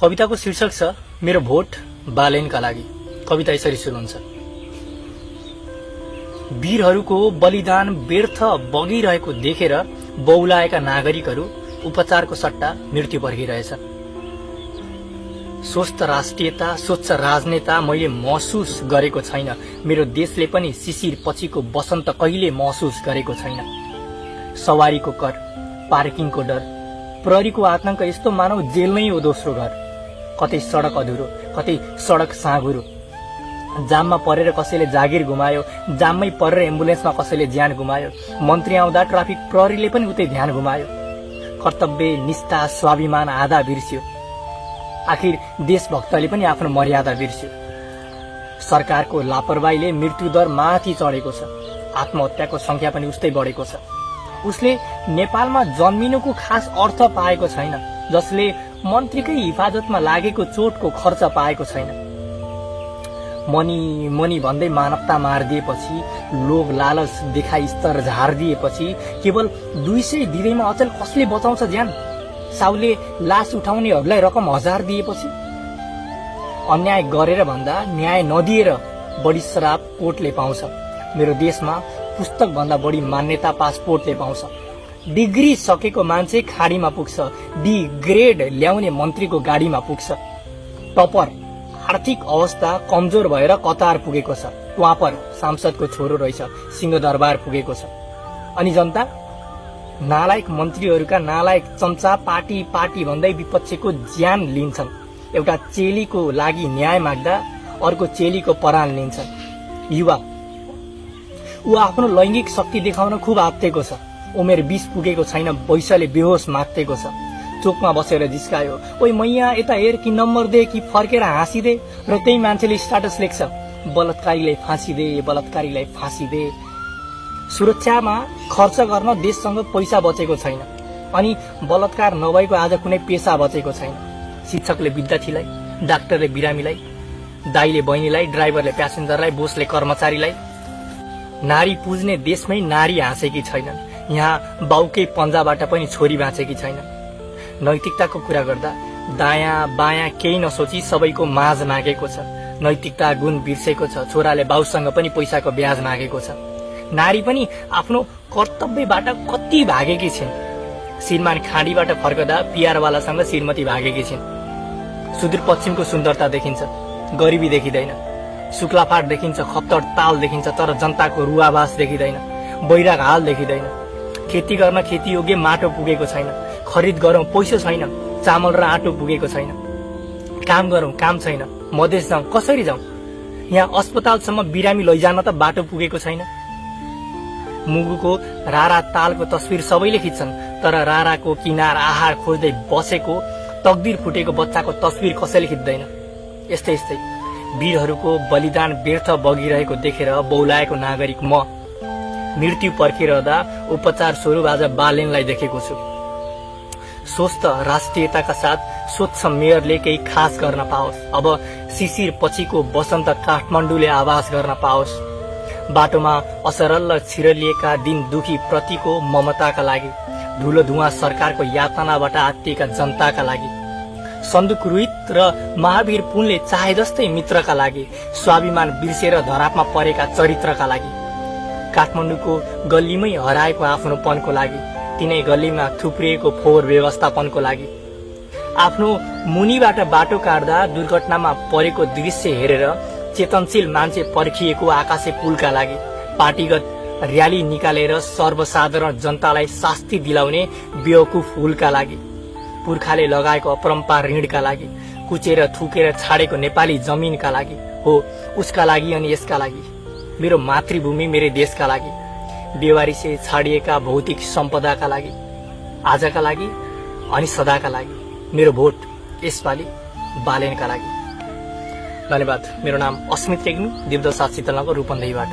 कविताको शीर्षक छ मेरो भोट बालेनका लागि। कविता यसरी सुरु हुन्छ। वीरहरूको बलिदान व्यर्थ बगिरहेको देखेर बौलाएका नागरिकहरू उपचारको सट्टा मृत्यु पर्खिरहेछन्। स्वस्थ राष्ट्रियता, स्वच्छ राजनेता मैले महसुस गरेको छैन। मेरो देशले पनि शिशिर पछिको वसन्त कहिले महसुस गरेको छैन। सवारीको कर, पार्किङको डर, प्रहरीको आतंक यस्तो मानव जेल नै हो दोस्रो घर। कतै सडक अधुरो, कतै सडक साँघुरो। जाममा परेर कसैले जागिर गुमायो, जाममै परेर एम्बुलेन्समा कसैले ज्यान गुमायो। मन्त्री आउँदा ट्राफिक प्रहरीले पनि उतै ध्यान गुमायो। कर्तव्य, निष्ठा, स्वाभिमान आधा बिर्स्यो। आखिर देशभक्तले पनि आफ्नो मर्यादा बिर्स्यो। सरकारको लापरवाहीले मृत्युदर माथि चढेको छ। आत्महत्याको संख्या पनि उस्तै बढेको छ। उसले नेपालमा जन्मिनुको खास अर्थ पाएको छैन, जसले मन्त्रीकै हिफाजतमा लागेको चोटको खर्च पाएको छैन। मनी मनी भन्दै मानवता मारिदिएपछि, लोभ लालच देखाई स्तर झारिदिएपछि, केवल 200 दिँदैमा अचेल कसले बचाउँछ ज्यान? साउले लास उठाउनेहरूलाई रकम 1000 दिएपछि। अन्याय गरेर भन्दा न्याय नदिएर बढी श्राप कोर्टले पाउँछ। मेरो देशमा पुस्तक भन्दा बढी मान्यता पासपोर्टले पाउँछ। डिग्री सकेको मान्छे खाडीमा पुग्छ, डी ग्रेड ल्याउने मन्त्रीको गाडीमा पुग्छ। टपर आर्थिक अवस्था कमजोर भएर कतार पुगेको छ। ट्वापर सांसदको छोरो रहेछ, सिंहदरबार पुगेको छ। अनि जनता नालायक मन्त्रीहरूका नालायक चम्चा पार्टी पार्टी भन्दै विपक्षको ज्यान लिन्छन्। एउटा चेलीको लागि न्याय माग्दा अर्को चेलीको परान लिन्छन्। युवा ऊ आफ्नो लैंगिक शक्ति देखाउन खुब आत्तेको छ। उमेर 20 पुगेको छैन, वैशाले बेहोस माग्तेको छ। चोकमा बसेर जिस्कायो, ओइ मैया यता हेर कि नम्बर दे कि फर्केर हाँसिदे। र त्यही मान्छेले स्ट्याटस लेख्छ, बलात्कारीलाई फाँसी दे, बलात्कारीलाई फाँसी दे। सुरक्षामा खर्च गर्न देशसँग पैसा बचेको छैन, अनि बलात्कार नभएको आज कुनै पेशा बचेको छैन। शिक्षकले विद्यार्थीलाई, डाक्टरले बिरामीलाई, दाइले बहिनीलाई, ड्राइभरले प्यासेन्जरलाई, बोसले कर्मचारीलाई। नारी पुज्ने देशमै नारी हाँसेकी छैनन्। यहाँ बाउकै पन्जाबाट पनि छोरी बाँचेकी छैनन्। नैतिकताको कुरा गर्दा दायाँ बायाँ केही नसोची सबैको माझ मागेको छ। नैतिकता गुण बिर्सेको छ। छोराले बाउसँग पनि पैसाको ब्याज मागेको छ। नारी पनि आफ्नो कर्तव्यबाट कति भागेकी छिन्। श्रीमान खाडीबाट फर्कदा पियारवालासँग श्रीमती भागेकी छिन्। सुदूरपश्चिमको सुन्दरता देखिन्छ, गरिबी देखिँदैन। शुक्लाफाट देखिन्छ, खप्तड ताल देखिन्छ, तर जनताको रुवावास देखिँदैन, बैराग हाल देखिँदैन। खेती गर्न खेती योग्य माटो पुगेको छैन। खरिद गरौं पैसो छैन, चामल र आटो पुगेको छैन। काम गरौं काम छैन, मधेस जाउँ कसरी जाउँ? यहाँ अस्पतालसम्म बिरामी लैजान त बाटो पुगेको छैन। मुगुको रारा तालको तस्विर सबैले खिच्छन्, तर राराको किनार आहार खोज्दै बसेको तकदिर फुटेको बच्चाको तस्विर कसैले खिच्दैन। यस्तै यस्तै वीरहरूको बलिदान व्यर्थ बगिरहेको देखेर बौलाएको नागरिक म मृत्यु पर्खिरहँदा उपचार स्वरूप आज बालेनलाई देखेको छु। स्वस्थ राष्ट्रियताका साथ स्वच्छ मेयरले केही खास गर्न पाओस्। अब शिशिर पछिको वसन्त काठमाडौँले आवाज गर्न पाओस्। बाटोमा असरल छिरलिएका दिन दुखी प्रतिको ममताका लागि, धुलो धुवा सरकारको यातनाबाट आत्तिएका जनताका लागि, सन्दुक रोहित र महावीर पुनले चाहे जस्तै मित्रका लागि, स्वाभिमान बिर्सेर धरापमा परेका चरित्रका लागि, काठमाडौँको गल्लीमै हराएको आफ्नोपनको लागि, तिनै गल्लीमा थुप्रिएको फोहोर व्यवस्थापनको लागि, आफ्नो मुनिबाट बाटो काट्दा दुर्घटनामा परेको दृश्य हेरेर चेतनशील मान्छे पर्खिएको आकाशे पुलका लागि, पार्टीगत र्याली निकालेर सर्वसाधारण जनतालाई शास्ति दिलाउने बेवकुफ हुलका लागि, पुर्खाले लगाएको अपरम्पार ऋणका लागि, कुचेर थुकेर छाडेको नेपाली जमिनका लागि हो, उसका लागि अनि यसका लागि, मेरो मातृभूमि मेरो देशका लागि, बेवारिसे छाडिएका भौतिक सम्पदाका लागि, आजका लागि अनि सदाका लागि। मेरो भोट यसपालि बालेनका लागि। धन्यवाद। मेरो नाम अस्मित रेग्मी, दिवदल 7 शीतलनगर रूपन्देहीबाट।